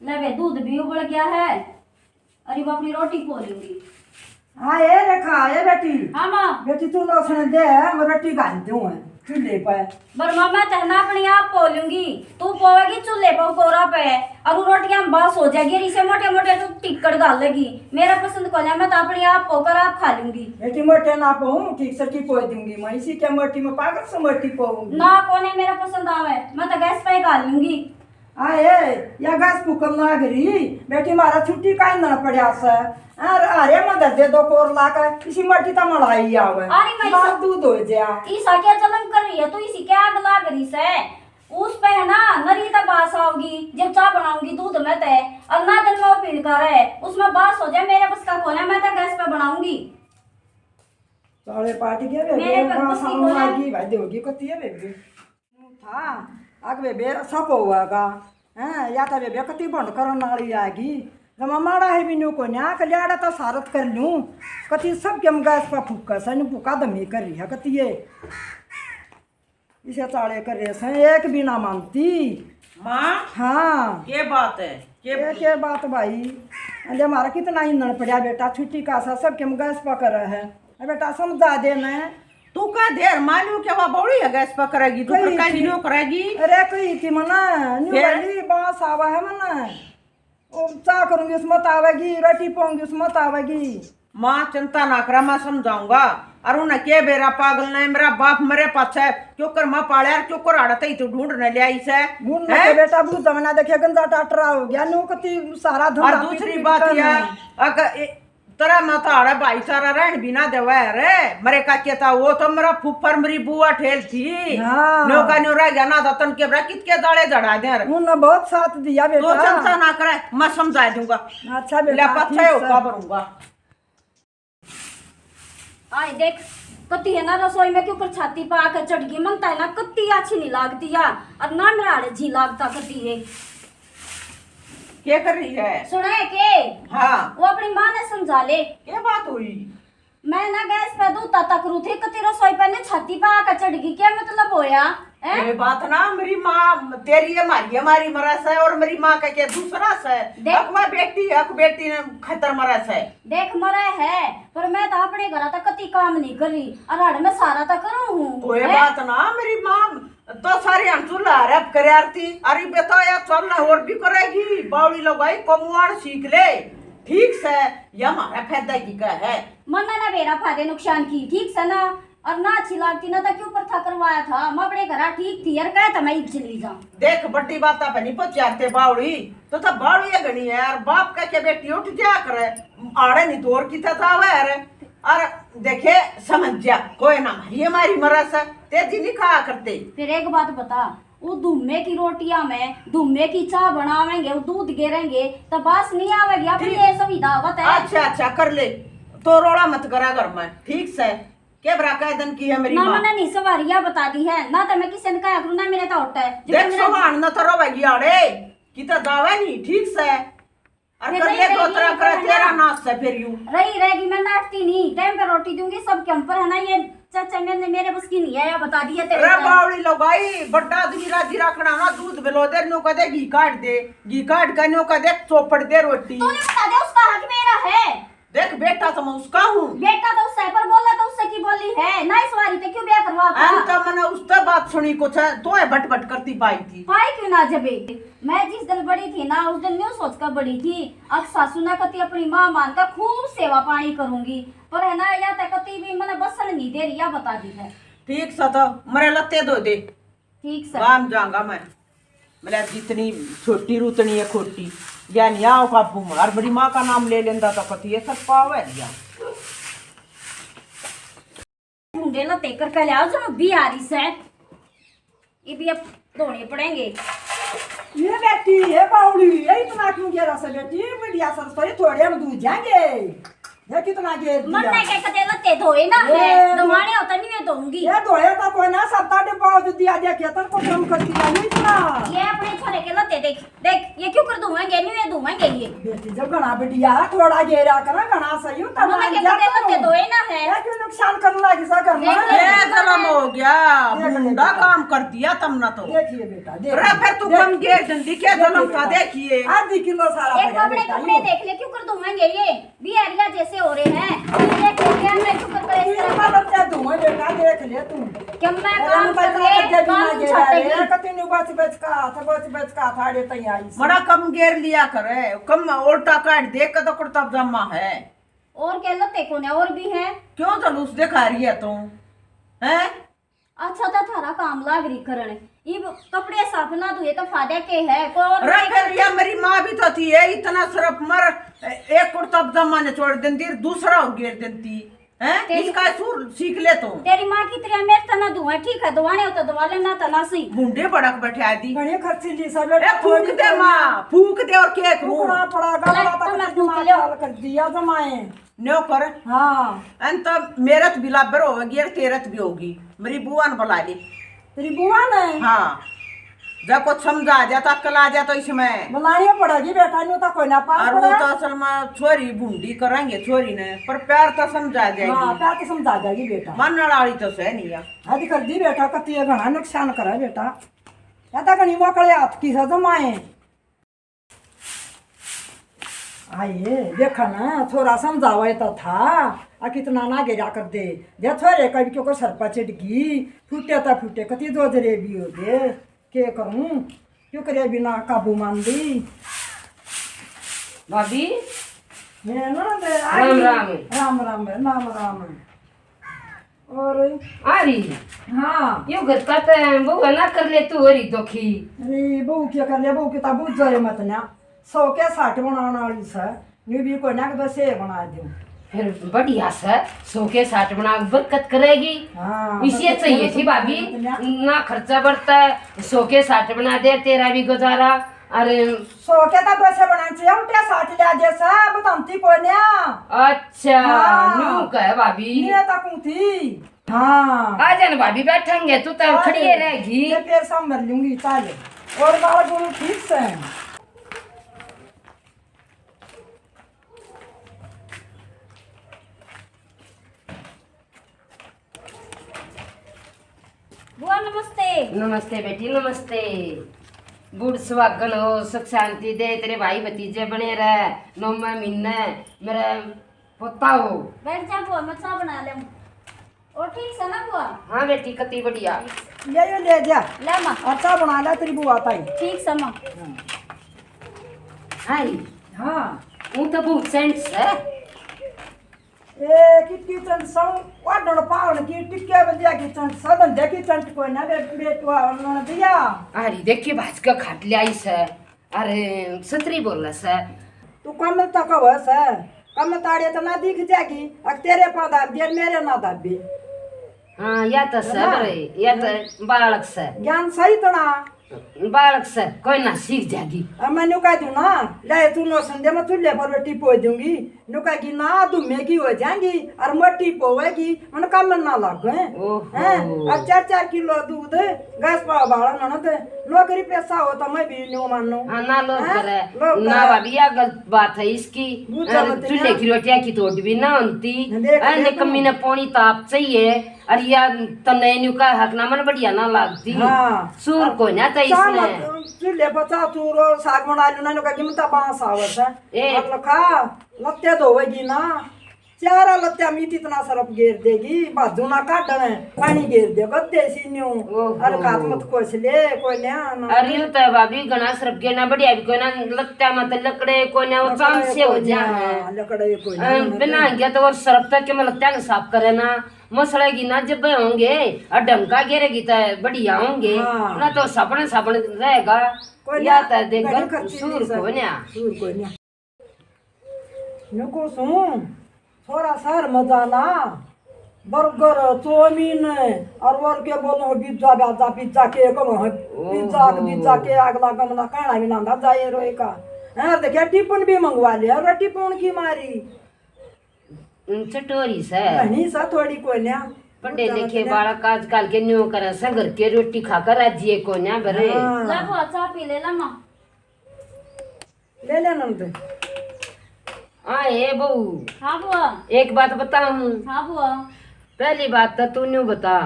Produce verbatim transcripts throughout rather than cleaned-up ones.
ले बे, दूध भी उबल गया है। अरे, वो अपनी रोटी पो लूंगी। हाँ, ये रखा, ये बेटी। हाँ, माँ। बेटी, तू लोसण दे, मैं रोटी घाल दूँ है चूल्हे पे। पर माँ, मैं तो है ना अपनी आप पो लूंगी। तू पोवेगी चूल्हे पे, कोरा पे, और वो रोटियां में बास हो जाएगी, और इसे मोटे मोटे तू टिक्कड़ घाल लेगी। मेरा पसंद को लिया, मैं तो अपनी आप पोकर आप खा लूंगी। बेटी, मोटे ना पोऊं, ठीक से की पो दूंगी मैं। इसी क्या मोटी में पागल से मोटी पोऊंगी? ना, कोने मेरा पसंद आवे, मैं तो गैस पे ही घाल लूंगी। आए, या गैस फूकन लाग रही, बेटी, मारा छुट्टी का ना पड़ा से। अरे, अरे, मदद दे दो कोर ला के, इसी मट्टी ता मड़ाई आवे। अरे, मैं बात इसा दूध हो जा। ईसा क्या जुल्म कर रही है, तू इसी क्या आग लाग रही से? उस पे है ना, नरी तो बास आओगी, जब चाय बनाऊंगी दूध में ते, और ना दिन में वो पीण का रहे, उसमें बास हो जाए, मेरे बस का कोना, मैं तो गैस पे बनाऊंगी। साले पार्टी के बे, मेरे बे, पर बस की कोना। आगी भाई, देगी कती है बेबे। था, अग बेबे सब होगा। हैं, या तो बेबे कती बंद करन वाली आएगी। जमा माड़ा है भी न्यू कोन्या, कल्याड़ा तो सारत कर लूं। कती सब के हम गैस पर फूका से, न्यू फूका दमी कर रही है, कती ये। इसे चाले कर रहे से, एक भी ना मानती। माँ? हाँ। के बात है? के ये के बात भाई? अरे, हमारा कितना ईंधन पड़ा बेटा, छुट्टी का सा, सब के हम गैस पर कर रहे हैं। ए बेटा, समझा दे मैं। तू कह देर मालूम के वा बौड़ी है गैस पर करेगी, तू कही कर कहीं थी। न्यू करेगी। अरे, कही थी मना, न्यू फिर? वाली बास आवा है मना। ओ, चाह करूंगी, उसमें तो आवेगी, रोटी पाऊंगी, उसमें तो आवेगी। माँ, चिंता ना करा, मैं समझाऊंगा। और उन्हें के बेरा पागल ने, मेरा बाप मरे पाछे, क्यों कर माँ पाले, और क्यों कर आड़े तई तू ढूंढने ले आई से? ढूंढने हैं? के बेटा, बहुत जमाना देखे, गंदा टाटरा हो गया, न्यू कती सारा धंधा और दूसरी पीट पीट बात कर यह, ना। अगर ए, तेरा माँ तो आड़े भाईचारा रहन भी ना देवे रे, मरे का केता, वो तो मेरा फुफर, मेरी बुआ ठेल थी। हाँ। न्यू का न्यू रह गया ना, तो तन के बरा कित के दाले जड़ा दे रे। उन्हें बहुत साथ दिया तो बेटा। चिंता ना करे, मैं समझा दूंगा। अच्छा ले बेटा, पत्थर ठीक होका से। भरूंगा। आए देख, कती है ना रसोई में क्यों कर छाती पे आके चढ़ गई, मन तो है ना कती अच्छी नहीं लागती या, और ना मेरा हाले जी लागता कती है। क्या कर रही है? सुना है के? हाँ। वो अपनी माँ ने समझा ले। क्या बात हुई? मैं ना गैस पे दूध ताता करूँ थी, कती रसोई पे ने छाती पे आके चढ़ गई, क्या मतलब होया? हैं? ये बात ना, मेरी माँ, तेरी है, मारी है, मारी मरा से, और मेरी माँ का क्या दूसरा से? देख। अक माँ बेटी, अक बेटी ने खतर मरा से। देख, मरा है, पर मैं तो अपने घर तक कती काम नहीं कर रही, और हड़ में सारा तो करूँ हूँ, कोई हैं? बात ना, मेरी माँ तो सारी हम चूल्हा रैप करे आरती, अरे बेटा, या चल ना और भी करेगी, बावली लगाई, कमुआन सीख ले, ठीक से, या हमारा फायदा की का है। मन्ना ना बेरा फायदे नुकसान की, ठीक से ना, और ना अच्छी लागती ना तो क्यों प्रथा करवाया था? मैं अपने घर ठीक थी यार, कह था मैं ही चली जाऊं। देख, बड़ी बात पे नहीं पहुंचाते बावड़ी, तो तो बावड़ी घणी है यार, बाप कह के बेटी उठ जा करे, आड़े नहीं दौर की था जावे यार। और देखे, समझ जा, कोई ना मारी, हमारी मरस है, तेजी नहीं खाया करते। फिर एक बात बता, वो धुम्मे की रोटियां में धुम्मे की चाय बनावेंगे, वो दूध गेरेंगे, तो बास नहीं आवेगी, अपनी ठीक। ये सुविधा आवत है। अच्छा, अच्छा, कर ले, तो रोला मत करा घर में, ठीक से। के बरा कह दन की है मेरी ना, माँ? मैंने नहीं सवारियां बता दी है ना, तो मैं किसी ने कहा करूँ ना, मेरे तो होता है। देख, मेरा सवान न तो रोवेगी आड़े, कि तो जावे नहीं, ठीक से। और ये कर ले दो तरह कर, तेरा नाश से फिर यूं। रही रहेगी, मैं नाटती नहीं, टाइम पे रोटी दूंगी सबके हम, पर है ना, ये चाचा मैंने, मेरे बस की नहीं है, या बता दिया तेरे रे को। बावली लो भाई, बड़ा आदमी राजी रखना ना, दूध बिलो दे, न्यू कह दे घी काट दे, घी काट के न्यू कह दे चौपड़ दे रोटी। तूने बता दे, उसका हक मेरा है। देख बेटा तो मैं उसका हूँ। बेटा तो उससे, पर बोला तो उससे की बोली है ना, इस बारी ते क्यों ब्याह करवा था? हम तो मैंने उससे बात सुनी कुछ है, तो है भट भट करती पाई थी। पाई क्यों ना जबे? मैं जिस दिन बड़ी थी ना, उस दिन न्यू सोच कर बड़ी थी, अब सासू ने कती अपनी माँ मान कर खूब सेवा पानी करूंगी, पर है ना, या तक कती भी मैंने बसन नहीं दे रही, या बता दी है। ठीक सा तो मरे लत्ते धो दे। ठीक सा। काम जाऊंगा मैं। मतलब जितनी छोटी रू उतनी है खोटी। या नहीं आओ काबू में। और बड़ी माँ का नाम ले लेंदा तो कती ये सब पावे या। ढूंढे ना तेकर के ले आओ, जो भी आ रही से। ये भी अब धोने पड़ेंगे। ये बेटी, ये बावड़ी, ये इतना क्यों गिरा से बेटी? बढ़िया सरसोई थोड़े हम दूध जाएंगे। ये कितना घेर दिया। मन्ने के कदे लत्ते धोए ना ये है, दो- दवाने होता नहीं, मैं धोऊंगी। ये धोए तो कोई ना, सब ताटे पाव जो दिया, देखिए, तन को कम कर दिया, नहीं इतना। ये अपने छोरे के लत्ते देख, देख, ये क्यों कर धोएंगे, नहीं ये धोएंगे ये। बेटी, जब घना बढ़िया, थोड़ा घेरा करा, घना सही हो, तब मन्ने मान के जा कदे तो। लत्ते धोए ना है। ये क्यों नुकसान करने लगी सा घर में? देख ले। ये जन्म हो गया, देख ले भूंडा बेटा। काम कर दिया तुमने तो। देखिए बेटा, देख अरे ले। फिर तू देख। कम घेर जल्दी, क्या देख जन्म ले का बेटा। देखिए। आधी किलो सारा एक पड़ा कपड़े, बेटा, कपड़े ये। देख ले, क्यों कर धोएंगे ये? बिहारिया जैसे हो रहे हैं। ये देख, क्या मैं क्यों कर रही ये हूँ? बाबा क्या धुआं बेटा, देख ले तू। क्या मैं अरे काम मैं कर तो ले, क्या काम बिना छूटेगी। रे, कति नु बच बच का, तो बच बच का थाड़े तई आई सी। बड़ा कम घेर लिया करे, कम उल्टा काट दे, कतो कुर्ता पजामा है। और क्या लत्ते कोने और भी हैं? क्यों जुलूस दिखा रही है तू? हैं? अच्छा, तो थारा काम लाग रही करण। इब कपड़े साफ ना धोए तो फायदा के है? कोई और अरे नहीं फिर करते। ये मेरी माँ भी तो थी, ये इतना सरफ मर, एक कुर्ता पजामा ने छोड़ देती, दूसरा और घेर देती, हैं? तेरी इसका सूर सीख ले तू। तेरी माँ की तरह मेरे तना धुआं ठीक है, दवाने हो तो दवा लेना, तना सी। मुंडे बड़क बैठा दी। बड़े खर्चीली सब ए, फूक थोड़ी दे करना। माँ, फूक दे और के करूँ? फूकना पड़ा, ले, गाला तो तक मैं फूक दिमाग लियो। लाल कर दिया जमाए। न्यो कर। हाँ। अन तो मेरत भी लाबर होगी और तेरत भी होगी। मेरी बुआ ने बुला ली। तेरी बुआ ने? हाँ। जब कुछ समझ आ जा तो अक्ल आ जा तो इसमें। बुलानी पड़ेगी बेटा, न्यू तो कोई ना पास और वो पड़ा। तो असल में छोरी भूंडी करेंगे, छोरी ने, पर प्यार तो समझा जाएगी। हाँ, प्यार तो समझा जाएगी बेटा। मानने वाली तो सह नहीं है। हद कर दी बेटा, कति ये घना नुकसान करे बेटा। या तो घनी मोकले हाथ की सजमाए। आए, देखा ना, थोड़ा समझावे तो था, आ कितना ना गिरा कर दे। दे थोड़े कभी क्यों को सर पर चिढ़ गई, फूटे तो फूटे, कति दो जलेबी हो गए, के करूं, क्यों करे बिना काबू मान दी। भाभी, मैं ना दे, आ राम गई। राम। राम राम, राम राम। और आ रही। हाँ। यो घर का तो बहू है ना कर ले, तू हो रही दुखी। अरे बहू क्या कर ले, बहू के तो बुझ जाए मत ना। सौ के साठ बनाने वाली से, न्यू भी कोई ना के दो से बना दूं। फिर बढ़िया से सौ के साठ बना के बरकत करेगी। हाँ, इसी बरकत चाहिए थी भाभी, करेगी मत ना। ना खर्चा बढ़ता है, सौ के साठ बना दे, तेरा भी गुजारा। अरे सौ के तो दो से बना चाहिए, उल्टे साठ ले दे सब, तो हमती कोई ना। अच्छा, हाँ। न्यू कह भाभी। ये तक थी। हाँ। आ जा ना भाभी, बैठेंगे, तू तो अरे, खड़ी रहेगी। मैं फिर संभल लूंगी, चल। और बाल गुरु ठीक से? बुआ नमस्ते। नमस्ते बेटी, नमस्ते। बूढ़ सुहागन हो, सुख शांति दे, तेरे भाई भतीजे बने रहे, नौमा महीने मेरा पोता हो। बैठ जा बुआ, मैं चाय बना ले। और ठीक से ना बुआ? हाँ बेटी, कति बढ़िया। ले यो ले जा। ले माँ। और चाय बना ले तेरी बुआ ताई। ठीक से माँ। हाय। हाँ। वो तो बहुत सेंट से। ए, कितनी चंद सौ, वाडण पावण की, टिक्के बंदिया की चंद सा, धंधे की चंद कोई ना बे-, बेटुआ उन्होंने दिया। अरे देखिए, भाज का खाट ले आई से। अरे, सतरी बोले से। तू कम तो कहो से, कम ताड़े तो ना दिख जाएगी, अब तेरे पा दाब दिया, मेरे ना दाबी। हाँ, या तो है सब ना? रे, या तो हाँ। बालक से। ज्ञान सही तो ना। बालक से, कोई ना सीख जाएगी। अब मैं न्यू कह दूं ना, ले तू नौ संध्या में चूल्हे पर रोटी पोई दूंगी, न्यू कहेगी ना, धुम्मे की हो जाएंगी और मोटी पोवेगी, उनका मन ना लागे। ओहो। हैं? और चार चार किलो दूध, गैस पाव बाला ननद, नौकरी पैसा हो तो मैं भी न्यू मानू। हाँ, ना लोग हैं? करे। लोग ना करे। भाभी, यह गलत बात है इसकी। बूझा अरे, मत चूल्हे ना। की रोटियां की तोड़ भी ना होती। देख, अरे, देख। कमी ने पानी ताप चाहिए। अरे यार, तन्ने न्यू का हक ना मन बढ़िया ना लागती। हाँ। सूर अब को ना था चाह इसने। मत, चूल्हे पर चाह चूर और साग बना लो ना, न्यू का गिमता बांस आवत है। ए। अब खा, लत्ते धोवेगी ना। चारा लत्ते में इतना सरफ घेर देगी, बाजू ना काटण, पानी घेर दे, गद्दे सी न्यू। ओहो। अरे हाथ मत खोस ले, कोई ले आना। अरे यूं तो भाभी घना सरफ घेरना बढ़िया भी कोई ना, लत्ते में तो लकड़े कोई ना, वो लकड़े चांद से हो कोई जा ना, है। लकड़े कोई ना, अ, ना, बिना ना। गया तो और सरफ तक के मैं लत्ते ने साफ करे ना। मसलेगी ना जब होंगे, और ढंग का गिरेगी तो बढ़िया होंगे, हाँ। ना तो साबण साबण रहेगा। कोई या ना, तो देख घणी खर्ची सूर नहीं कोन्या। सूर कोन्या। नुको सूं, थोड़ा शहर में जाना, बर्गर, चाउमीन, और और के बोलो, पिज्जा, बाजा, पिज्जा के, कम है, पिज्जा, ओहो। पिज्जा के, अगला गमला काना भी ना जाए रोए का। हैं, देखिए, टिफिन भी मंगवा लिया, और टिफिन की मारी। चटोरी से। घणी सा, थोड़ी कोन्या। पढ़े लिखे बालक आजकल के न्यू करे से, घर के रोटी खाकर राजी है कोन्या बरे। हाँ। ला बुआ, चाय पी ले ला माँ। ले ले नंद। हाँ, ए बहू। हाँ बुआ। एक बात बताऊं? हाँ बुआ। पहली बात तो तू न्यू बता,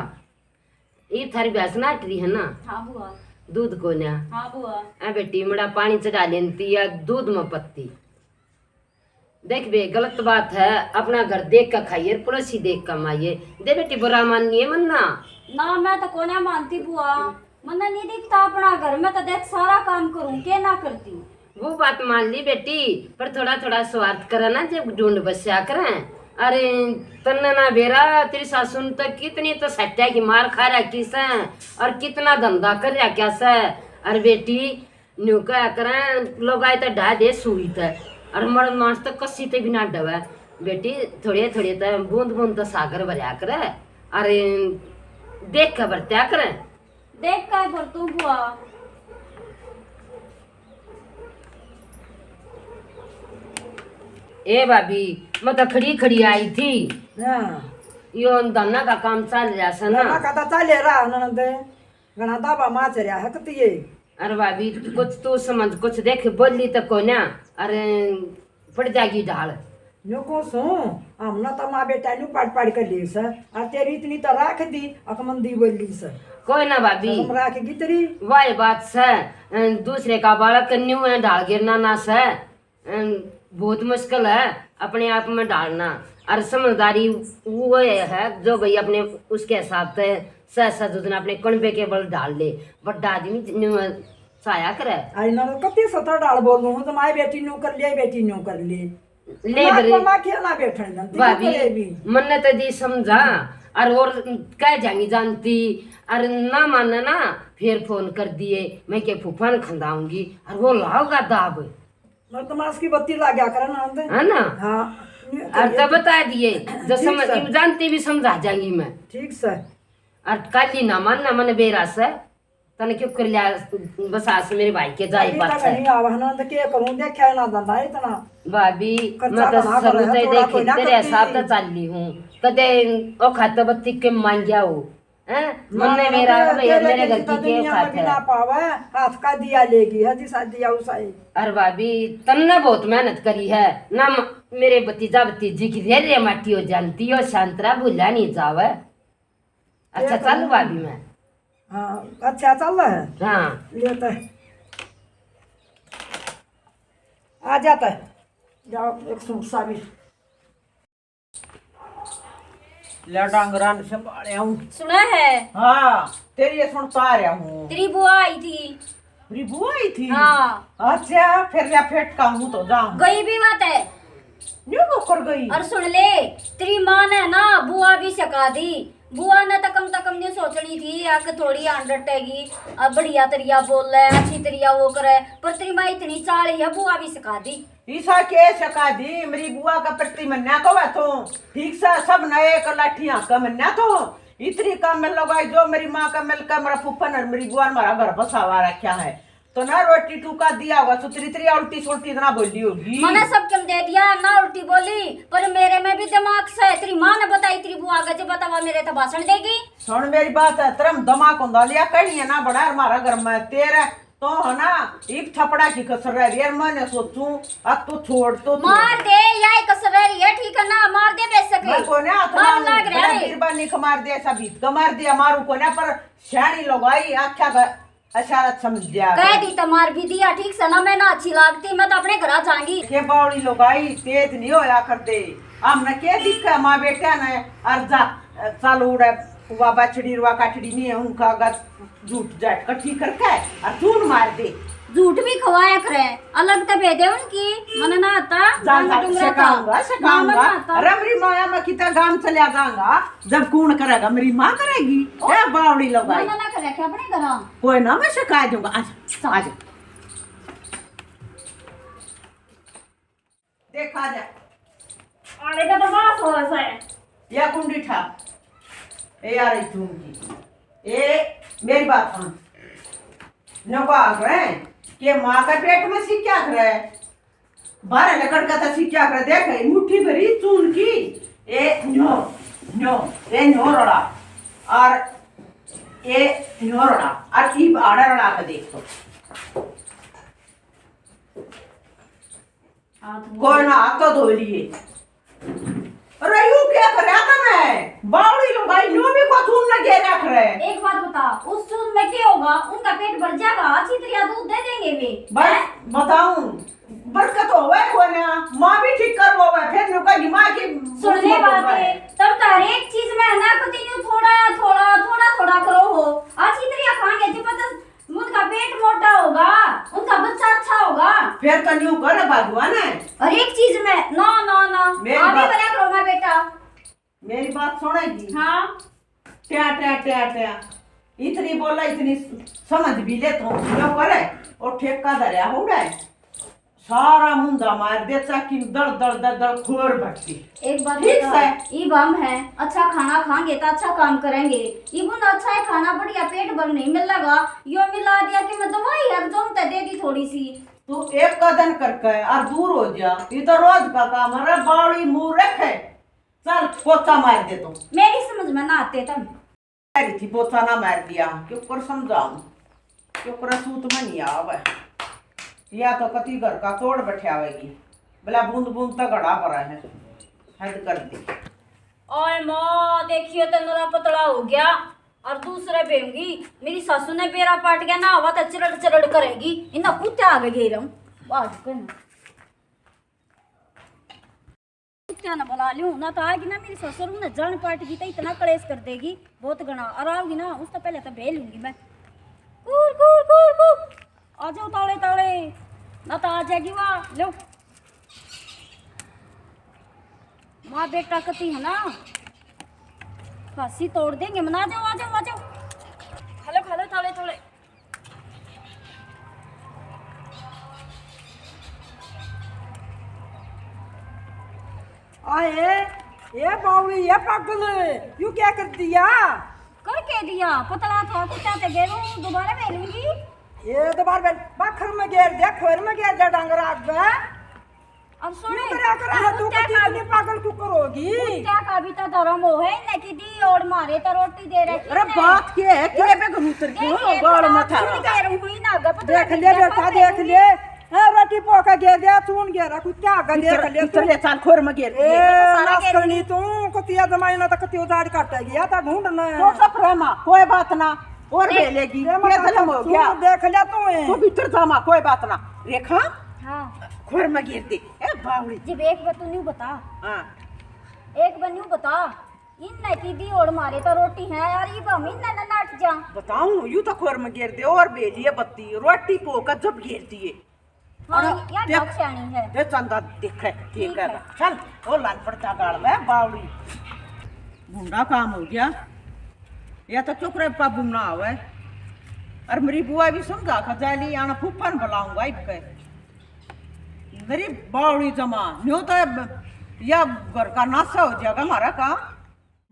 ये थारी भैंस नाट रही है ना? हाँ बुआ। दूध कोन्या? हाँ बुआ। ए बेटी, मड़ा पानी चढ़ा लेती या दूध में पत्ती। देख बे, गलत बात है, अपना घर देख के खाइए, पड़ोसी देख के माइए। दे बेटी, बुरा मानिए मन्ना। ना, मैं तो कोन्या मानती बुआ, मन्ने नहीं दिखता अपना घर में, तो देख सारा काम करूं, के ना करती। वो बात मान ली बेटी, पर थोड़ा थोड़ा स्वार्थ करे ना, जब ढूंढ बस्या करें। अरे, तन्ने ना बेरा, तेरी सासू ने तो कितनी तो सट्या की मार खा रखी से, और कितना धंधा कर रखा से। अरे बेटी, न्यू कहा करें, लोग आए तो ढा दे सुई ते, और मर्द मांस तो कसी ते भी ना डवे। बेटी, थोड़े थोड़े ते बूंद बूंद तो सागर भरया करे, अरे देख के बरत्या करे। देख के भर तू बुआ। ए भाभी, मैं तो खड़ी खड़ी आई थी। हाँ। यो धाना का काम चल रहा से ना? धाना का तो चल रहा ननद, घना दाबा माच रहा है कतिए। अरे भाभी, कुछ तू समझ, कुछ देख, बोली तो कोन्या, अरे पड़ जाएगी ढाल। न्यू को सूं, हमने तो माँ बेटा न्यू पाड़ पाड़ कर ली से, और तेरी इतनी तो राख दी, अकमंदी बोली से। कोई ना भाभी। शर्म राखेगी तेरी। वाह बात से, अ, दूसरे का बालक न्यू है ढाल गिरना ना से। अम, बहुत मुश्किल है अपने आप में ढालना। और समझदारी वो है जो भाई अपने उसके हिसाब से सह सह दूध ने अपने कणबे के बल ढाल ले। बड्डा आदमी न्यू चाया करे। आई ना तो कत्ती सत्तर ढाल बोल दूं, तो माए बेटी न्यू कर ले, बेटी न्यू कर ले। ले ना बरे। को माँ खेलना बैठने ना, तू भाभी, करे भी। मन्ने तो दी समझा, और, और कह जाएंगी जानती, और ना माने ना, फिर फोन कर दिए, मैं के फूफा ने खंदाऊंगी, और वो लाओगा दाब। मर तमाश की बत्ती ला गया करे ना अंदर। है ना? हाँ। और तो बता दिए, जो ठीक समझ सर। जानती भी समझा जाएंगी मैं। ठीक सर। और काली ना मानना, मन बेरा से। तने क्यों कर लिया? बस आज मेरे भाई के जाए अभी बात तक है। नहीं आवा ना, तो क्या करूं, देखा ना धंधा इतना। भाभी, खर्चा मैं तो बना कर शुरू है, से थोड़ा देखी कोई ना तेरे करती। हिसाब से चल रही हूँ। कदे ओ खाते बत्ती के मांग गया हो, हैं? ना, मन्ने ना, मेरा तेरे, भैया, तेरे मेरे घर जैसी की तो के दुनिया में औकात भी है? ना पावे, हाथ का दिया लेगी, है जी, शादी उसाई। अरे भाभी, तन्ने बहुत मेहनत करी है ना, म-, मेरे भतीजा भतीजी की रे रे माटी हो जानती हो, शांतरा भूला नहीं जावे। अच्छा, ये चल तो भाभी मैं। हाँ, अच्छा चल रहा है। हाँ। ले तो। आ जाता है। जाओ, एक सूट सा भी। ले डांगरा ने संभाले हूँ। सुना है? हाँ, तेरी ये सुनता आ रहा हूँ। तेरी बुआ आई थी। मेरी बुआ आई थी? हाँ। अच्छा, फिर या फेट का हूँ तो जाऊँ। गई भी मत है। न्यू मुकर गई। और सुन ले, तेरी माँ ने ना बुआ भी सिखा दी। बुआ ने तो कम से कम न्यू सोचनी थी, या कि थोड़ी आन डटेगी, अब बढ़िया तरिया बोले, अच्छी तरिया वो करे, पर तेरी माँ इतनी चाली है, बुआ भी सिखा दी। ईसा के सिखा दी, मेरी बुआ का प्रति मन्या को है तू, ठीक सा सब नए को लाठियां का मन्या तू, इतनी काम में लगाई जो मेरी माँ का मिलकर मेरा फूफन और मेरी बुआ ने हमारा घर बसावा रखा है। तो ना रोटी टूका दिया होगा, सुतरी तेरी उल्टी सुल्टी इतना बोली होगी। मैंने सब क्यों दे दिया, ना उल्टी बोली, पर मेरे में भी दिमाग से तेरी माँ ने बताई, तेरी बुआ का जो बतावा मेरे तो भाषण देगी। सुन मेरी बात है, तेरा दिमाग होंदा लिया कहीं है ना बड़ा हमारा घर में, तेरे तो है ना एक थपड़ा की कसर रह रही है। मैंने सोचूं अब तो छोड़ तो छोड़। मार दे, या ही कसर रह रही है, ठीक है ना, मार दे बेशक। मैं कोने हाथ मार लाग रहा है। बीरबानी का मार दे, ऐसा भीत का मार दिया, मारू कोने पर स्याणी लुगाई आख्या का इशारा समझ दिया। कह दी तो मार भी दिया, ठीक से ना, मैं ना अच्छी लागती, मैं तो अपने घर आ जाऊंगी। के बावड़ी लुगाई तेज नहीं होया कर दे, हमने के दिखा माँ बेटा ने। और जा, चल उड़े, वा बछड़ी रुआ काटड़ी नहीं है, उनका अगर झूठ जाट कट्ठी करके और चून मार दे। झूठ भी खवाया करे, अलग तो भेदे उनकी, मन ना आता, जा, मन जा, डुंगरा था। सिखाऊंगा, ना, मन सिखाऊंगा। ना आता। अरे मेरी माया, मैं कितना गांव चला जाऊंगा, जब कौन करेगा, मेरी माँ करेगी। ओ, ए बावड़ी लुगाई। मन ना करे क्या अपने घर? कोई ना, मैं सिखा दूंगा। आजा, चल। आजा। देखा जा। आने का तो बास हो रहा है। या कुंडी ठा। ए यार, इथूं की। ए, मेरी बात सुन। नौका आ रहे हैं कि माँ का पेट में सी क्या करे? बाहर लकड़ का तो सीखा कर देख, मुट्ठी भरी चून की, ए न्यो, न्यो, ए न्यो रड़ा, और ए न्यो रड़ा, और इब आड़ा रड़ा के देख तो। हाथ धो कोई ना, हाथ तो धो लिए। अरे, यू क्या कर रहा था मैं? बावड़ी लुगाई, न्यू भी को चून न गेरा करे। एक बात बता, उस चून में क्या होगा? उनका पेट भर जाएगा, अच्छी तरह दूध दे देंगे वे। बस हैं? बताऊं, बरकत होवे कोई ना, माँ भी ठीक कर वो है, फिर न्यू कहेगी माँ की सुन ले बात है, तब तो हर एक चीज में है ना, continue थोड़ा, थोड़ा, थोड़ा, थोड़ा करो हो। अच्छी तरह खाएंगे, जबरदस्त उनका पेट मोटा होगा, उनका बच्चा अच्छा होगा। फिर तो न्यू कर भगवान है। हर एक चीज में ना, ना, ना। मेरी आप ही बात भला करो, मैं बेटा। मेरी बात सुनेगी? हाँ। ट्या, ट्या, ट्या, ट्या। इतनी बोला, इतनी समझ भी ले तो, जो करे, और ठेका धरया होड़ा है। सारा मुंदा मार दे, चाकी दड़, दड़, दड़, दड़, खोर भरती। एक बात ठीक बता, है। इब हम हैं, अच्छा खाना खाएंगे तो अच्छा काम करेंगे। इब उन अच्छा है खाना, बढ़िया पेट भर नहीं मिलेगा। यो मिला दिया कि मैं दवाई है, जो उनते दे दी थोड़ी सी। तू एक कदन करके और दूर हो जा। ये तो रोज का काम है, रे बावड़ी मुंह रखे। चल, पोछा मार दे तू। मेरी समझ में ना आते तुम। कह रही थी, पोछा ना मार दिया, क्यों कर समझाऊं, क्यों कर सूत में नहीं आवे। या तो कति घर का कोड़ बैठावेगी, भला बूंद बूंद तक घड़ा पड़ा है, हद कर दी। ओए माँ, देखियो तो नरा पतला हो गया, और दूसरे बेहूंगी, मेरी सासू ने बेरा पाट गया ना, हवा तो चिरड़ चिरड़ करेगी, इन्हें कुत्ते आ गए घेरम, बाज के ना। कुत्तियां ने बुला लूं ना, तो आएगी ना मेरी ससुर, उन्हें जान पाट की तो इतना कलेश कर देगी, बहुत घना। और आओगी ना, उससे पहले तो भेल लूंगी मैं। कूर, कूर, कूर, कूर। आ जाओ ताले, ताले। ना तो आ जाएगी वहाँ, लो। माँ बेटा कती है ना, फांसी तोड़ देंगे। मना, आ जाओ, आ जाओ, आ जाओ। खा लो, खा लो, ताले, ताले। आए, ये बावली, ये पागल, यू क्या कर दिया? कर के दिया? पतला था, कुत्ता ते गेरू, दोबारा बेलूंगी। ये दोबारा बेल, बाखर में गेर दे, खोर में गेर दे, डांगर आग में। अब सुन, तू करया करे है, तू कुत्ते कती का इतनी भी, पागल क्यों करोगी? कुत्ते का भी तो धर्म हो है, इन्हें की दी और मारे तो रोटी दे रखी अरे है। बात के है, के पे घुमतर क्यों देख ले, गाल थोड़ा मत सुन आ। के रहूं, हुई ना गप, देख ले बेटा, देख ले। हाँ, रोटी पोका गेर दे, चून गेर रहा, कुत्ते आगे देख ले तू। इतर ले, चाल खोर में गेर ए, दे। सारा नाश गेर करनी दे। तू, कतिया जमाई ना तो कतियो जाड़ काटेगी, या तो ढूंढ ना। तो चुप रह माँ, कोई बात ना, और देख, बेलेगी, ये ये मतलब धर्म हो तू गया। देख ले तू, ए। तू भीतर जा माँ, कोई बात ना। रेखा, हाँ। खोर में गेर दे। ए बावड़ी। जब एक बार तू न्यू बता। हाँ। एक बार न्यू बता। इन्ने की दी ओड़ मारे तो रोटी है यार, इब हम इन्ने न नाट जा। बताऊं, यू तो खोर में गेर दे और बेलिए बत्ती, रोटी पोका जब गेर दिए। हाँ, और यार देख, बहुत सियाणी है। दे चंदा देखे, ठीक ठीक है। है। चल, ओ लाल पड़ता गाल में बावड़ी। भूंडा काम हो गया। या तो चुप रहे, पाबू ना आवे। और मेरी बुआ भी समझा खा जाली, आना फूफा ने बुलाऊंगा इबके। मेरी बावड़ी जमा, न्यू तो अब या घर का नासा हो जाएगा हमारा काम।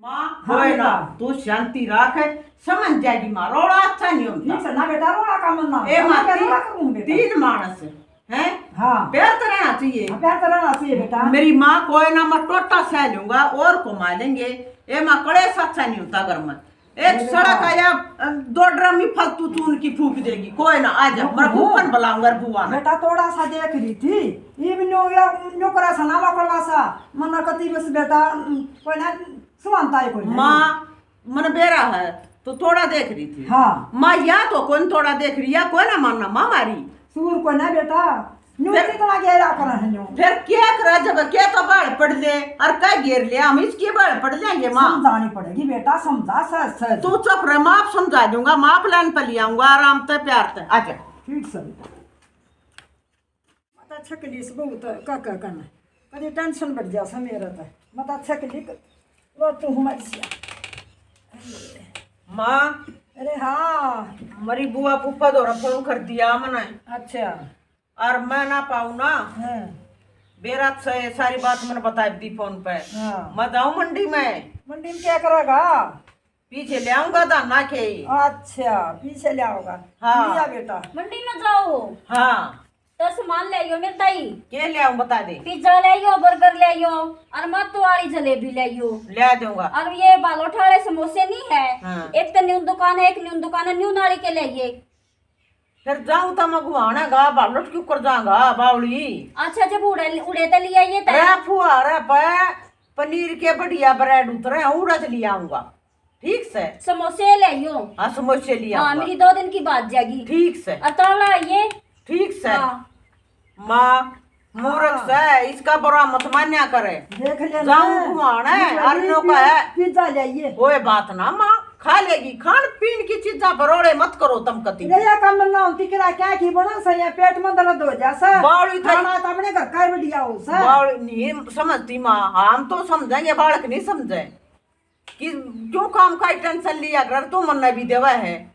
माँ, हाँ कोई ना, बेटा। तू शांति रख, समझ जाएगी माँ, रोड़ा अच्छा नहीं होता। ठीक से ना बेटा, रोड़ा का मन ना। ए हम माँ, क्या ती-, रोड़ा करूँ बेटा? तीन मानस हैं? हाँ। प्यार तो रहना चाहिए। हाँ, प्यार तो रहना चाहिए बेटा। मेरी माँ, कोई ना, मैं टोटा सह लूंगा और कमा लेंगे। ए माँ, कलेश अच्छा नहीं होता घर में। एक मेरे सड़क बेटा। आया, अ, दो ड्रम ही फालतू तू उनकी फूक देगी। कोई ना, आ जा, मैं फूफा ने बुलाऊंगा, बुआ ने। बेटा, थोड़ा सा देख रही थी, ये भी न्यू, या न्यू करा सा ना, लोकल वासा, मना कती बस बेटा, कोई ना, सुनाता है कोई ना। माँ, मन बेरा है, तो थोड़ा देख रही थी। हाँ। माँ, या तो कौन थोड़ा देख रही, या कोई ना मानना, माँ मारी। सूर कोई ना बेटा, न्यू फिर कितना गहरा करा है न्यू। फिर क्या करा, जब क्या तो बाल पड़ ले, और क्या घेर ले, हम इसके बाल पड़ लेंगे माँ। समझानी पड़ेगी बेटा, समझा सच सच। तू चुप रह, माँ आप समझा दूंगा, माँ plan पे ले आऊंगा आराम ते प्यार ते, आजा। ठीक से बेटा। मत छकलीस बहुत काका कन, कदी tension बढ़ जा सा मेरा तो। मत छकली क-, वो तू हमारी सी। माँ। अरे हाँ। मरी बुआ फूफा द्वारा फोन कर दिया मने। अच्छा। और मैं ना पाऊँ ना। हाँ। बेरा से सारी बात मैंने बता दी फोन पे। हाँ। मैं जाऊँ मंडी में। मंडी में क्या करेगा? पीछे ले आऊंगा धाना के। अच्छा, पीछे ले आओगा। हाँ। लिया बेटा। मंडी में जाओ। हाँ। तो सामान ले आइयो मेरे ताई। के ले आऊं, बता दे। पिज्जा ले आइयो, बर्गर ले आइयो, और मातो वाली जलेबी ले आइयो। ले आ दूंगा। और ये बालोट वाले समोसे नहीं है, हाँ। एक तो न्यू दुकान है, एक न्यू दुकान है, न्यू नाली के ले आइए। फिर जाऊं तो मैं घुमाना गा, बालोट क्यों कर जाऊंगा, बावली? अच्छा, जब उड़े, उड़े तो ले आइए तो। अरे फुहारे पे पनीर के बढ़िया ब्रेड उतरे हैं, उड़द ले आऊंगा। ठीक से। समोसे ले आइयो। हाँ, समोसे ले हाँ, आऊंगा। मेरी दो दिन की बात जाएगी। ठीक से। और तावला आइए। ठीक से। हाँ। माँ, मूर्ख हाँ। से, इसका बुरा मत मान्या करे। देख लेना। जाऊं घुमाना है, मेरी अरनो का है। पिज्जा ले आइए। कोई बात ना माँ, खा लेगी, खान पीन की चीजा बरोड़े मत करो तुम कती। रे, या काम ना होती, किरा क्या की बना सा, या पेट में दर्द हो जा सा। बावली तो खाना तो अपने घर का ही बढ़िया हो सा। बावली नहीं समझती माँ, हम तो समझेंगे, बालक नहीं समझे। कि क्यों काम का टेंशन लिया कर, तू मन्ने भी देवा है।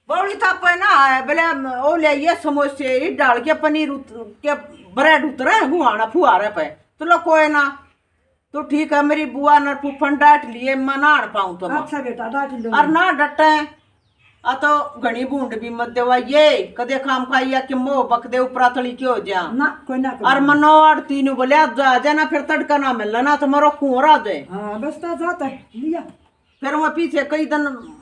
बौली तापे ना है, बोले, ओ ले ये समोसे, ये डाल के पनीर उत-, के ब्रेड उतरे हुआना फुहारे पे। चलो कोई ना, तो ठीक है, मेरी बुआ ने फूफन डांट लिए, मैं ना आन पाऊं तो मैं। अच्छा बेटा, डांट लो। और ना डटे, आ तो घणी बूंद भी मत देवा, ये कदे काम का या कि मोह बक दे ऊपरा तली के हो जा। ना, कोई ना, कोई और ना। मनो आड़ती नु बोले, आ जा, आ जा ना, फिर तड़का ना मिलना ना, तो मरो कुंवर आ जाए। हाँ, बस तो जाता है, लिया। फिर वो पीछे कई दिन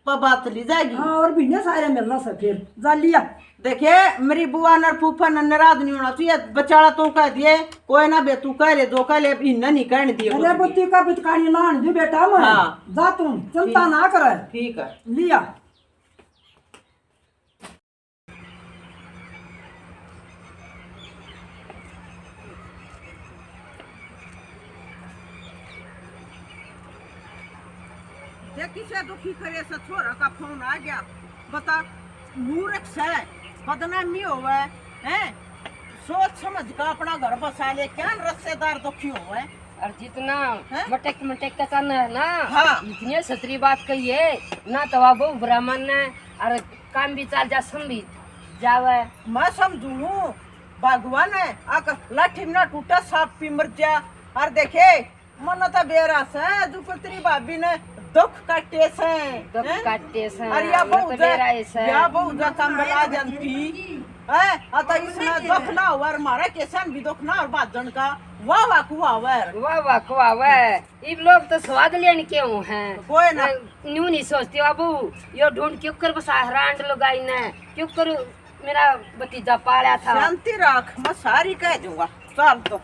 प-, बात ली जाएगी। हाँ, और भी ने सारे मिलना से फिर, जा लिया। देखे, मेरी बुआ ने फूफा ने नाराज नहीं होना चाहिए, बचाला तू कह दिए, कोई ना बे, तू कह ले, जो कह ले, इन्हें नहीं कहने दिए अरे कुछ भी। बुद्धि का बिचकानी ना आन दे बेटा मैं। हाँ। जा तू, चिंता ठीक। ना करे। ठीक है। लिया। ये किसे दुखी करे से छोरा का फोन आ गया, बता, मूर्ख से, बदनामी होवे, हैं? सोच समझ का अपना घर बसा ले, क्या रिश्तेदार दुखी होवे? और जितना हैं? मटक मटक के करना है ना, हाँ। इतनी सतरी बात कही है, ना तो वो बहु ब्राह्मण ने, और काम भी चाल जा, सम भी जावे। मैं समझू हूँ, भगवान है, अक लाठी ना टूटा, सांप भी मर जा। और देखे, मन तो बेरा से, जो तेरी भाभी ने दुख काटे से, दुख हैं? काटे से, अरे या मन तो बहु जा, बेरा ऐसा। या बहु जा काम बला जानती, हैं? अतः इसने दुख ना हुआ, और मारा केसन भी दुख ना, और बाजन का वाह वाह कुआवर। वाह वाह कुआवर। इब लोग तो स्वाद लेने के हूँ हैं। कोई ना। अ, न्यू नहीं सोचते बाबू, यो ढूंढ क्यों कर बसा हरांड लगाई ने, क्यों कर मेरा भतीजा पाला था। शांति रख, मैं सारी कह दूंगा। चल तो।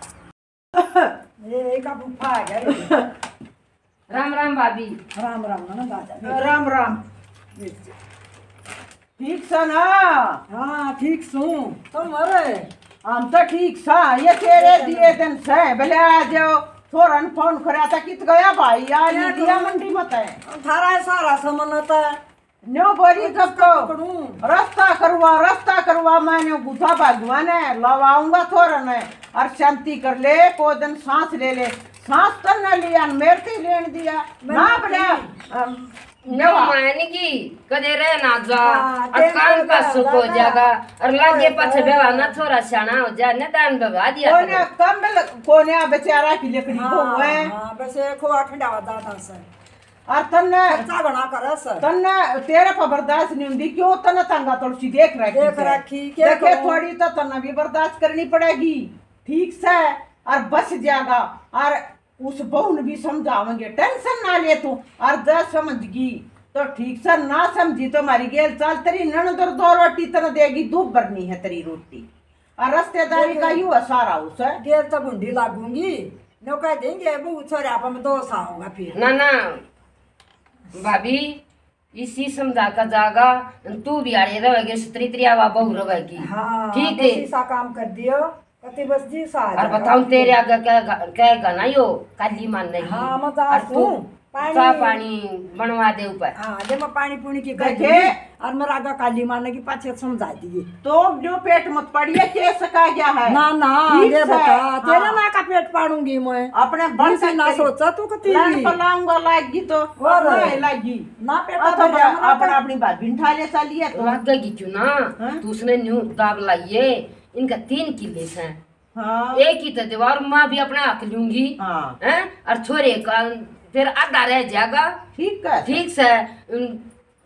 ए, एक फूफा आ गया। राम राम भाभी। राम राम ना दादा। राम राम। ठीक सा ना? हाँ, ठीक सूं। तुम अरे? हम तो ठीक सा। ये तेरे दिए दिन से, भले आ जाओ। छोरन फोन करा था, कित गया भाई? आ नहीं दिया मंडी मत है। थारा सारा सामान था। न्यो बोली जब तो रास्ता करवा, रास्ता करवा, मैं न्यो गुथा भगवान है, लवाऊंगा थोड़ा ने, और शांति कर ले, को दिन सांस ले ले, सांस तो न लिया, मेरे ते लेन दिया, ना बड़ा, अम, न्यो मान की, कदे रह ना जा, हाँ, और काम का सुख हो जाएगा, और लागे पाछे बेवा ना, थोड़ा स्याणा हो जा, न दान भगा दिया कोने करो। कम बेचारा की लकड़ी को हाँ, है। हाँ, बस एक हो ठंडा हो जाता सर। और तन्ने खर्चा घणा करे से। तन्ने तेरे पर बर्दाश्त नहीं होंदी, क्यों तन्ने तंगा तोड़सी देख रखी देख से। रखी, के देखे करूं? थोड़ी तो तन्ने भी बर्दाश्त करनी पड़ेगी, ठीक से, और बस जाएगा। और उस बहू ने भी समझावेंगे, टेंशन ना ले तू। और जब समझगी तो ठीक से, ना समझी तो हमारी गेल चाल, तेरी ननद और दो रोटी तन्ने देगी, दो भरनी है तेरी रोटी। और रिश्तेदारी का यू है सारा उस। गेल तो भुंडी लागूंगी, नो कह देंगे, "बहू छोरे आप में दोष आओगा फिर।" ना, ना, भाभी, इसी समझा का जागा, तू भी आड़े रहेगी, स्त्री त्रियावा बहू रहेगी। हाँ, ठीक है। बस ऐसा काम कर दियो, कति बस जी सा और जागा। बताऊं, तेरे आगे कह, कह गाना यो, काली मान नहीं। हाँ, मैं जा और तू सूं। पानी। चाह पानी बनवा दे ऊपर। हाँ, ले मैं पानी पुनी की कर देखे? दूंगी। और मेरा आगा काली मारने की पाछे समझा दिए। तो जो पेट मत पड़िए, के सका गया है? ना, ना, ठीक ये से। बता, तेरे हाँ। ना का पेट पाड़ूंगी मैं। अपने बल इसे ना सोचा तू कती भी। पलाऊंगा लागी तो, और और नहीं लागी। ना पेट आ तो भर जा, अपना, अपनी भाभी ने ठा ले चलिए तो। लगेगी क्यों ना? हाँ? तू उसने न्यू दाब लाइए, इनका तीन किले से। हाँ। एक ही तो दीवार, मैं भी अपना हक लूंगी। हाँ। हैं? और छोरे का फिर आधा रह जाएगा। ठीक है। ठीक से, उम,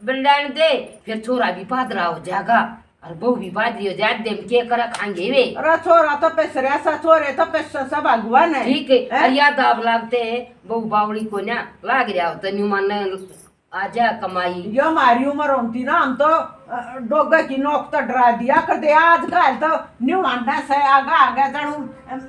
बंडान दे, फिर छोरा भी पादरा हो जाएगा। और बहू भी बाज रही हो जाए, देम के कर खाएंगे वे। अरे छोरा तो पिस रहा सा, छोरे तो पिस सा भगवान है। ठीक है, हैं? और या दाब लागते हैं, बहू बावली को ना लाग रहा हो तो न्यू मान आजा कमाई। यो हमारी उम्र होती ना, हम तो, अ, डोगे की नोक तो डरा दिया करते। आजकल तो न्यू आंडा से आगा आगा जानू, अम,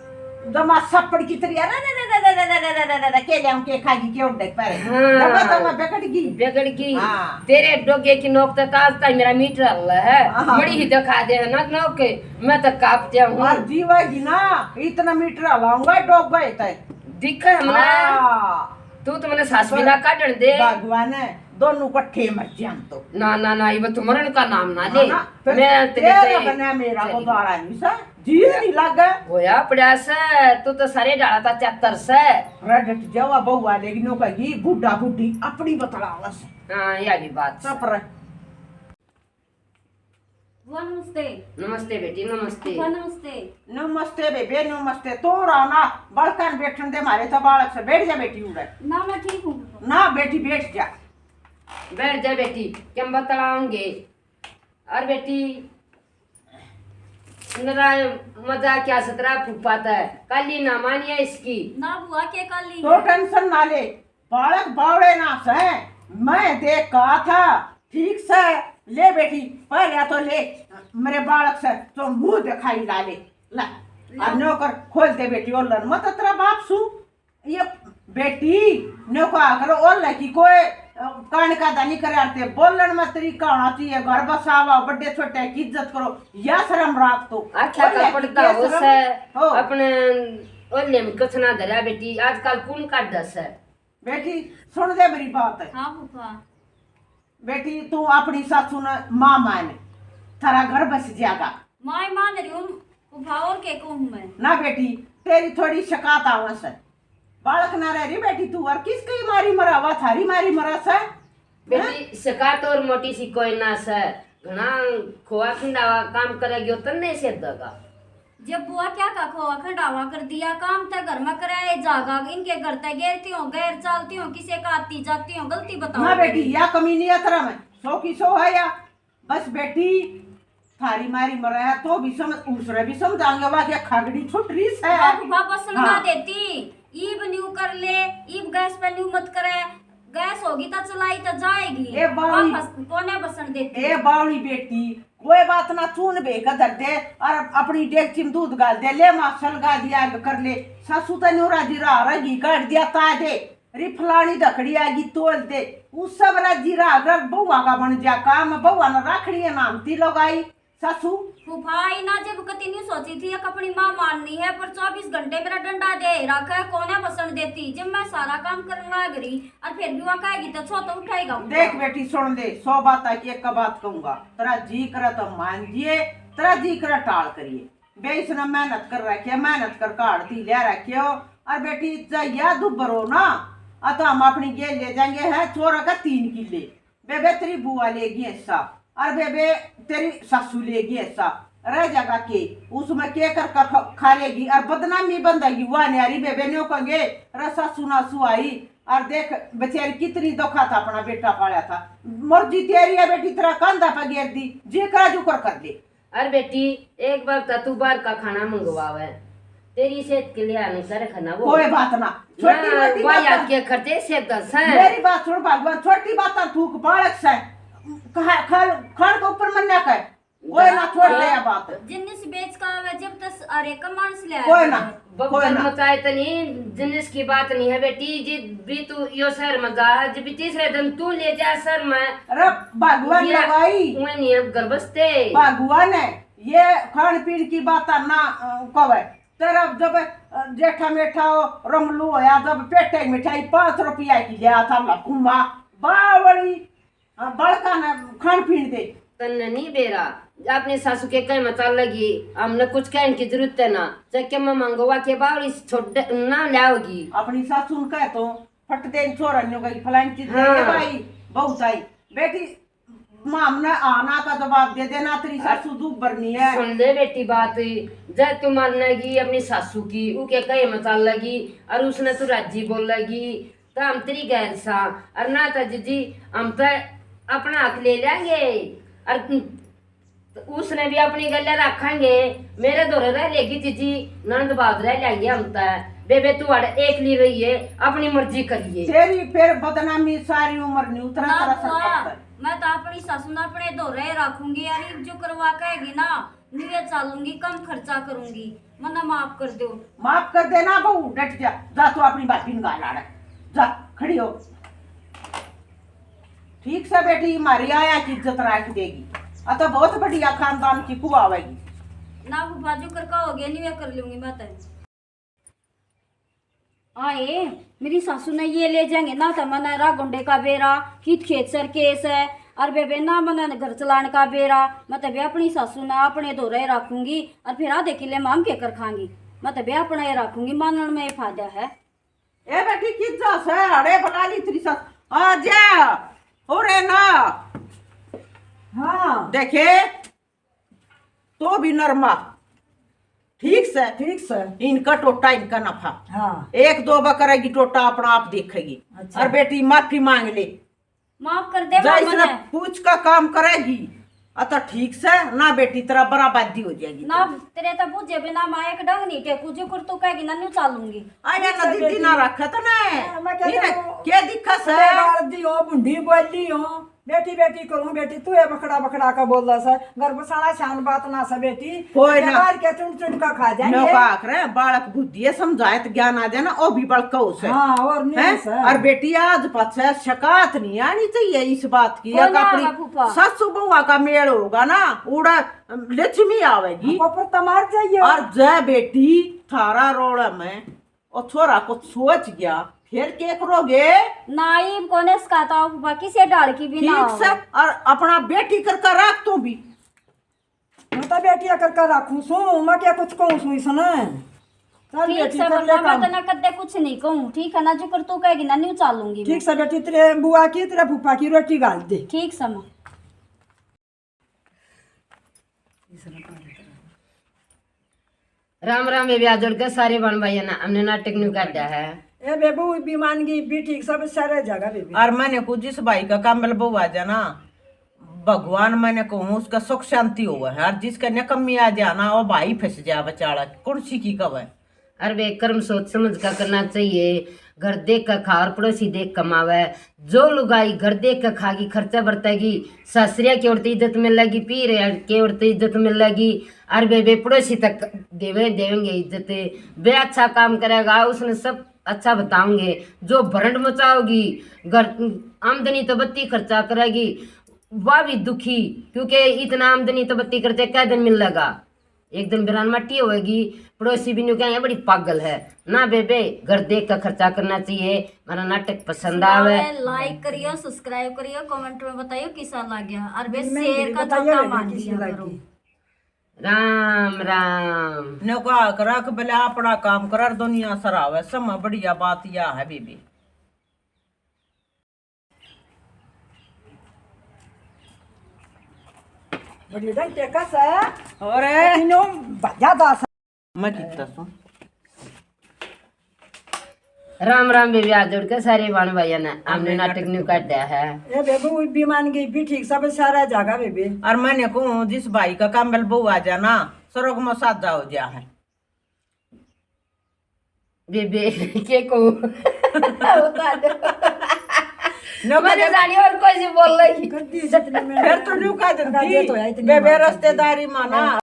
जमा सपड़ की तरी, अरे, अरे, अरे, के जाऊं, के खागी, के उड़े पर। हाँ। जमा तो मैं बिगड़ गई। बिगड़ गई। हाँ। तेरे डोगे की नोक तो आज तक मेरा मीटर हल्ला है। हाँ। बड़ी ही दिखा दे है ना नोक, मैं तो कांप जाऊं। और जीवेगी ना, इतना मीटर हलाऊंगा डोगे तक। दिखे हमने। हाँ। तू तो मैंने सास बिना काटण दे। भगवान है, दोनों कट्ठे मर जाए हम तो। ना, ना, ना, ये तो मरण का नाम ना ले। ना, फिर मैं तेरे तेरा से बना मेरा को चली। दाड़ा नहीं सा, जी नहीं लगे। होया पड़ा से, तू तो सारे डाला था चक्कर से। अरे डट जावा, बहू आ लेगी, नो कहेगी, बूढ़ा बूढ़ी अपनी बतलावस। हाँ, यह भी बात से। सपर। बुआ नमस्ते। नमस्ते बेटी, नमस्ते। बुआ नमस्ते। नमस्ते बेबे, नमस्ते। तो रहा ना, बालकन बैठन दे मारे तो बालक से। बैठ जा बेटी उड़े। ना, मैं ठीक हूँ। ना बेटी, बैठ जा। बैठ जा बेटी, क्या हम बतलाओगे। और बेटी, नरा मजा क्या सतरा फूफा तै, काली ना मानिया इसकी। ना बुआ, के काली तो है? टेंशन ना ले, बालक बावड़े ना सै, मैं देख कहा था, ठीक सै, ले बेटी, पहले तो ले, मेरे बालक सै, तो मुंह दिखाई ला ले, ला, ला। अब नौकर खोल दे बेटी, ओलन मत तेरा बाप सू, ये बेटी, न्यो कहा करो, ओले की कोई, अ, कान का दानी करे आते, बोलन में तरीका होना चाहिए, घर बसावा, बड़े छोटे की इज्जत करो, या शर्म राख तो। आख्या ओले का की पड़ता के हो शर्म? सै, हो। अपने ओले में कुछ ना धरा बेटी, आजकल कौन काढ़ सै? बेटी, सुन ले मेरी बात। हाँ फूफा। बेटी, तू अपनी सासू ने माँ मान, थारा घर बस जाएगा। माँ ही मान रही हूँ फूफा, और के कहूँ मैं? ना बेटी, तेरी थोड़ी शिकायत आवे सै। बालक ना रह रही बेटी तू, और किसकी मारी मरावा, थारी मारी मरा सै? बेटी, हैं? शिकायत और मोटी सी कोई ना सै, घणा खोआ खंडावा काम करेगी, तन्ने से दगा। जब बुआ क्या का खोआ खंडावा कर दिया, काम तै घर में कराए जागा, इनके घर तै गेरती हो, गैर चालती हो, किसे का आती जाती हो, गलती बताओ ना बेटी, मेरी। या कमी नहीं है तेरा में, सौ की सौ है या। बस बेटी, थारी मारी मरा है तो भी समझ, उसने भी समझांगे, वा के खागड़ी छुट रही सै। बाबू बाबा समझा हाँ। देती, ईब न्यू कर ले, ईब गैस पे न्यू मत करे, गैस होगी तो चलाई तो जाएगी। ए बावली, वापस कोने बसन देती। ए बावली बेटी, कोई बात ना, चून बे का धर दे और अपनी डेगची में दूध गाल दे, ले माँ सलगा दिया कर ले। सासू तो न्यू राजी रहा, रगी काट दिया ता दे, री फलानी धकड़ी आगी तोल दे, उस सब राजी रहा, अगर बहुआ का बन जा काम, बहुआ ने राखड़ी है नाम ती लगाई। सासू। फूफा, आई ना जब कती न्यू सोची थी, एक अपनी माँ माननी है, पर चौबीस घंटे मेरा डंडा दे रखा है, कोने बसन देती। जब मैं सारा काम करने लाग रही, और फिर भी वहाँ कहेगी तो छो तो उठाएगा फूफा। देख बेटी, सुन ले, सौ बात की एक बात कहूंगा, तेरा जी करे तो मान जिए, तेरा जी करे टाल करिए। बे इसने मेहनत कर रखी है, मेहनत कर काट दी, ले रखे हो। और बेटी, जब या दुबर हो ना, आ तो हम अपनी गेल ले जाएंगे है, चोर का तीन किले। बेबे तेरी बुआ लेगी हिस्सा, और बेबे तेरी सासू लेगी हिस्सा, रह जाएगा के? उसमें के कर कर ख-, खा लेगी और बदनामी बंधेगी। वह न्यारी बेबे ने कहेंगे, रे सासू ना सु आई, और देख बेचारी कितनी दुखा था, अपना बेटा पाला था। मर्जी तेरी है बेटी, तेरा कांधा पे गेर दी, जे करा जुकर कर ले। अरे बेटी, एक बार तो तू बाहर का खाना मंगवावे, तेरी सेहत के लिए हानिकारक है ना वो। कोई बात ना, छोटी ना, मोटी वो बात याद ना। के खर्चे से दस है। मेरी बात सुन भगवान, छोटी बात ना, थूक बालक से, कहा, खाल, खान के ऊपर मन्ना कर, कोई ना छोड़ दे या बात। जिन्नी से बेच का आवे, जब तक अरे कमान से ले कोई आवे। ना। बब्बर कोई ना। मचाए तो नहीं, जिनिस की बात नहीं है बेटी, जिब भी तू यो शहर में जा, जिब भी तीसरे दिन तू ले जा शहर में। अरे भगवान ये लगाई। उहे नहीं है, गर्भस्ते। भगवान है, ये खान पीन की बात ना, अ, कवे। तेरा जब, अ, जेठा मेठा हो, रमलू होया, जब पेटे मिठाई पाँच रुपया की लिया था लखुमा, बावली। हाँ, बालका ने खान पीन दे। तन्ने नहीं बेरा, अपनी सासू के कहे मत लगी, हमने कुछ कहने की जरूरत है ना। चाहे के मैं मंगवा के बावली छोड़ ना लाओगी। अपनी सासू ने कहे तो फट दे छोरा ने कही फलानी चीज हाँ। दे भाई, बहुत आई। बेटी, माँ हमने आना का जवाब दे देना, तेरी सासू दूब भरनी है। सुन ले बेटी बात, जब तू मानेगी अपनी सासू की, उके कहे मत लगी, और उसने तू राजी बोलेगी, तो हम तेरी गैल सा, और ना तो जीजी, हम तो अपना हक ले लेंगे। और उसने भी अपनी गले रखेंगे। मेरे धोरे रह लेगी जीजी, ननद भाव रह लेंगे हम तो। बेबे तू अड़ एकली रहिए, अपनी मर्जी करिए। तेरी फिर बदनामी सारी उम्र नहीं उतरा ना तेरा सर बुआ, पर। मैं तो अपनी सासू ने अपने धोरे रखूंगी यार, जो करवा कहेगी ना, न्यू चालूंगी, कम खर्चा करूंगी, मन्ने माफ कर दो। माफ कर देना बहू, डट जा, जा तू अपनी भाभी ने गाल आड़े, जा खड़ी हो। ठीक से बेटी, मारी आया की इज्जत राख देगी। आ तो बहुत बढ़िया खानदान की कुआवेगी। ना फूफा, जो करका हो गया, न्यू कर लूंगी मैं तो। आए, मेरी सासू ने ये ले जाएंगे ना, तो मने रा गोंडे का बेरा, कित खेत सर केस है, और बेबे ना मने घर चलान का बेरा, मैं तो बे अपनी सासू ने अपने धोरे रखूंगी, और फिर आधे किले में हम के कर खांगी, मैं तो बे अपना ये रखूंगी, मानन में ये फायदा है। ए बेटी, कित जा से, अरे बुला ली तेरी सास, आ जा, हो रे ना। हाँ। देखे, तो भी नरमा। ठीक से? ठीक से। इनका टोटा, इनका नफा। हाँ। एक दो बा करेगी टोटा, अपना आप देखेगी। अच्छा। और बेटी माफी मांग ले। माफ कर दे जा, मामा इसने ने। पूछ का काम करेगी, अतः ठीक से ना बेटी, तेरा बराबदी हो जाएगी। ना, तेरे तो बुझे बिना माँ एक डंग नहीं टेकू, जो कर तू कहेगी ना, न्यू चालूंगी। आया ना दीदी ना रखा तो ना। हाँ, मैं क्या इन्हें करूँ? क्या दिक्कत है? मैं गाल दी हो, भुंडी बोली हो, बेटी बेटी करूँ, बेटी तू ये बखड़ा बखड़ा का बोल रहा है, घर बसाना शान बात ना से बेटी, कोई ना। बाहर के चुन चुन का खा जाएंगे। मैं कहा करे, बालक बुद्धि है, समझाए तो ज्ञान आ जाए ना, ओ भी बड़का हो से। हाँ, और नहीं हैं? से। और बेटी आज पाछे शिकायत नहीं आनी चाहिए इस बात की। कोई एक ना अपनी आवा फूफा। सासू बहुआ का मेल होगा ना, उड़ा लक्ष्मी आवेगी। हाँ, ऊपर तो मार जाइए। और जय बेटी थारा रोल में ओ छोरा कुछ सोच गया, फिर के करोगे? ना, इब कोने सिखाता हूँ फूफा, किसे ढाल की भी ना ठीक हो। से, और अपना बेटी करके राख तू भी। मैं तो बेटिया करके राखूं सू, मैं क्या कुछ कहूं सू इसने? चल ठीक बेटी, से कर ले बोला, मैं काम। तो ना कदे कुछ नहीं कहूं, ठीक है ना? जो कर तू कहेगी ना, न्यू चालूंगी मैं। ठीक से बेटी, तेरे बुआ की, तेरे फूफा की रोटी घाल दे। ठीक से माँ। राम राम बेबे, आ जोड़ के सारे बहन भाइयों ने हमने नाटक न्यू काटा है। ए बेबू, भी मान गई, भी ठीक सब सारे जगह बेबी। और मैंने को जिस भाई का कामल बहू आ जाना, भगवान मैंने कहूँ उसका सुख शांति होवे है, और जिसका नकमी आ जाना, वो भाई फंस जा बेचारा, कौन सी की कवे। अरे बे, कर्म सोच समझ का करना चाहिए। घर देख के खा और पड़ोसी देख कमावे। जो लुगाई घर देख के खागी, खर्चा बरतेगी, सासरिया की ओर ते इज्जत मिलेगी, पीर की ओर ते इज्जत मिलेगी। अरे बे, बे पड़ोसी तक देवे, देवेंगे इज्जत। बे अच्छा काम करेगा, उसने सब अच्छा बताओगे। जो भरंड मचाओगी, घर आमदनी तो बत्ती खर्चा करेगी, वह भी दुखी, क्योंकि इतना आमदनी तो बत्ती खर्चे कै दिन मिलेगा। एक दिन बिरान माटी होएगी, पड़ोसी भी न्यू कहेंगे, "बड़ी पागल है।" ना बेबे, घर देख के खर्चा करना चाहिए। हमारा नाटक पसंद आवे, like करियो, subscribe करियो, comment में बताइयो किसा लग गया, और बे share का चौका मार दिया करो। राम राम। न्यू कहा कर, रख भले अपना काम कर, दुनिया सरावे, समा बढ़िया बात या है बेबे। बड़ी डंटे का से। और इनो बजा दास। मैं कितना सो। राम राम बेबे, आ जोड़ के सारे बहन भाइयों ने हमने नाटक न्यू काटा है। ए बेबे, वो भी मान गई, भी ठीक सब सारा जागा बेबे। और मैंने कहूँ, जिस भाई का कामल बहू आ जाना, स्वर्ग में साजा हो गया है। बेबे, के कहूँ? बता दो। नो मैंने कदम जानी और कोई सी बोल रही। फिर तो न्यू कह देती, बेबे रिश्तेदारी माना।